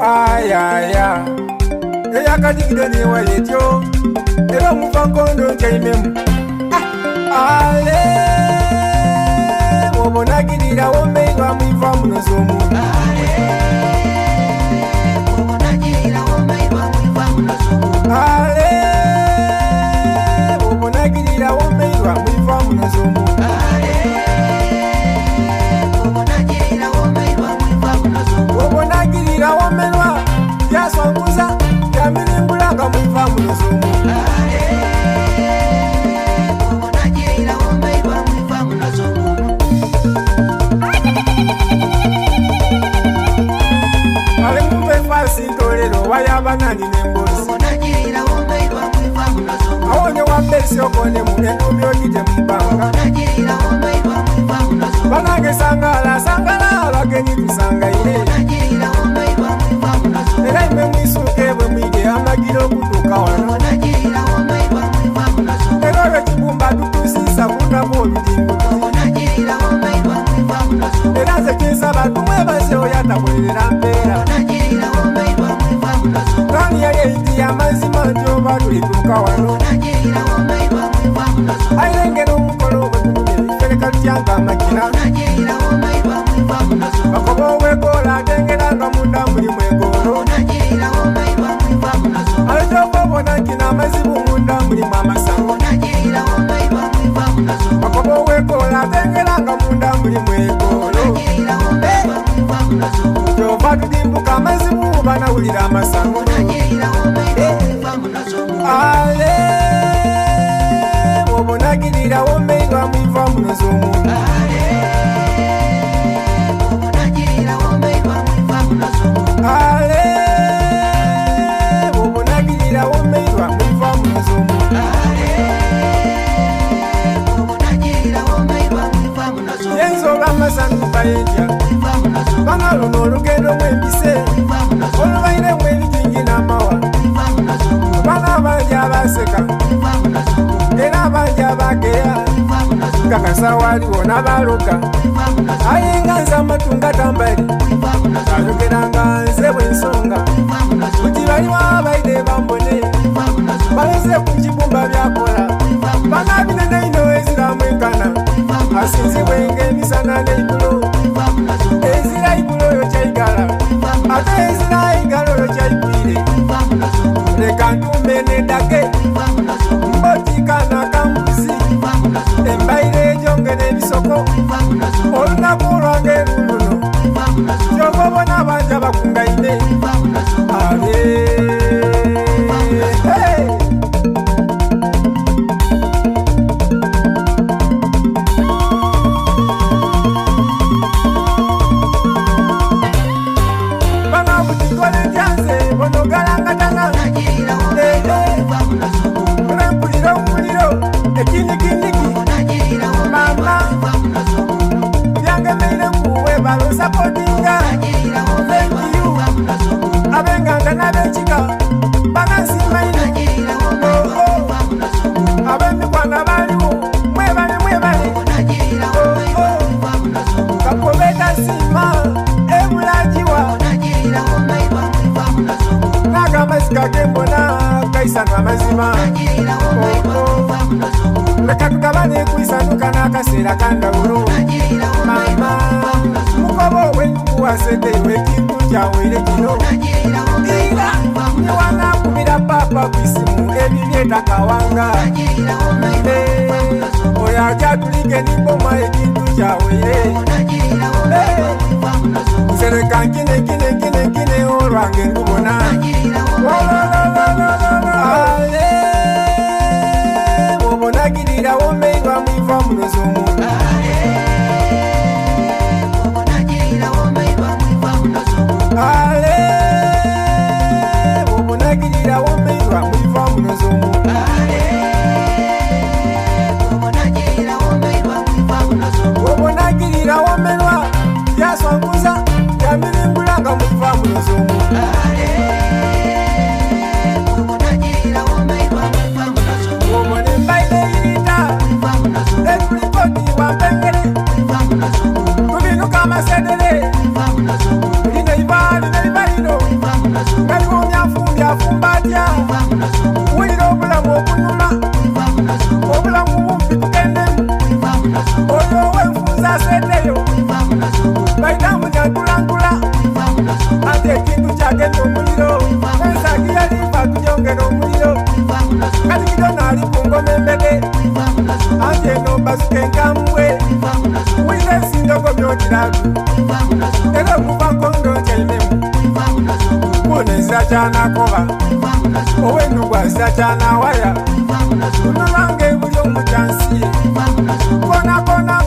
Ayaya eyakadigide newa etyo era omuva nkondo nkyaimemu ale obonagirira womeirwa mwiva munozi omuntu. Ale obonagirira womeirwa mwiva munozi omuntu. Obonagirira womerwa byaswanguza byamirimbula nga mwiva munozi omuntu. Ale mumpe fasi ntolero wayabanani nembozi awonye wambesi okonemu entumbi ogite mwibanga. Banange sangala sangala abagenyi tusangaire era imwe mwisuke bwe mwige amagira okutuuka wano era olwo ekibumba tutusiisa kundamu oludingo era nze kinsaba tumwebaze oyo atakolerera mpeera nani yali eyitiye amazima nti oba tulituuka wano airengera omukolo gwe gunyumye ifereka lutyanga amakina bakoba obwegoola atengera nga munda muli mwegoolo alitoka obona nkina amazibu munda mulimu amasango bakoba obwegoola atengera nga munda muli mwegoolo kyova tudimbuka amazibu banawulira amasango. Ale obonagirira womeirwa mwiva munozi omuntu. Ale obonagirira womeirwa mwiva munozi omuntu. Yenza olw'amasanu bayenja bana luno olugendo mwembise olubairemu ebijingi n'amawa bana abangi abaseka era abangi abageya kakasa waliwo n'abaloga aye nga nze amatunga tambali ayogeranga nze bwensonga kuti baliwo abaire bambone baleze ku kibumba byakola bana binene ino eziramu enkana asinzibwenga emisana n'eigulo ezira igulo oyo kyaigala ate ezira igala oyo kyaigwire leka ntume nedage mbotikana kambuzi embaire egyongera ebisoko olunaku olwange luluno kyova obona abanja bakungaine ale. Hey! Bana butikole ntyanze bonogalangatana mpulira omuliro ekinikiniki mama byangemeire kuwe balosapotinga. Thank you abenganda n'abekika banansimaine ab'emikwano abaliwo mwebale mwebale kakobeta siima ebulagiwa n'agamazika gembona kaisanwa amazima leka tugabane kwisanuka n'akaseera kandawulo mama mukoba owenkuwasente iwe ekintu kyawere kino ira niwanakubira papa kwisimu ebibyetakawanga oyo akyatulike niboma ekintu kyawere nsereka nkine nkine nkine nkine olwange ndubona. Ale obonagirira womeirwa mwiva munozi omuntu. Ale obonagirira womeirwa mwiva munozi omuntu. Obonagirira womerwa byaswanguza byamirimbula nga mwiva munozi omuntu. Obona embaire irita etulikoti wa. Katikiro naali ku ngoma embede. Anti eno mbasuka enkambwe. Wulira ensindogo byotiragu. Era okuva nkondo ntyaimemu. Kuno ezira kyanakoba. Ow'ennugu azira kyanawaya. Luno lwange buli omu kyansiye. Kona kona.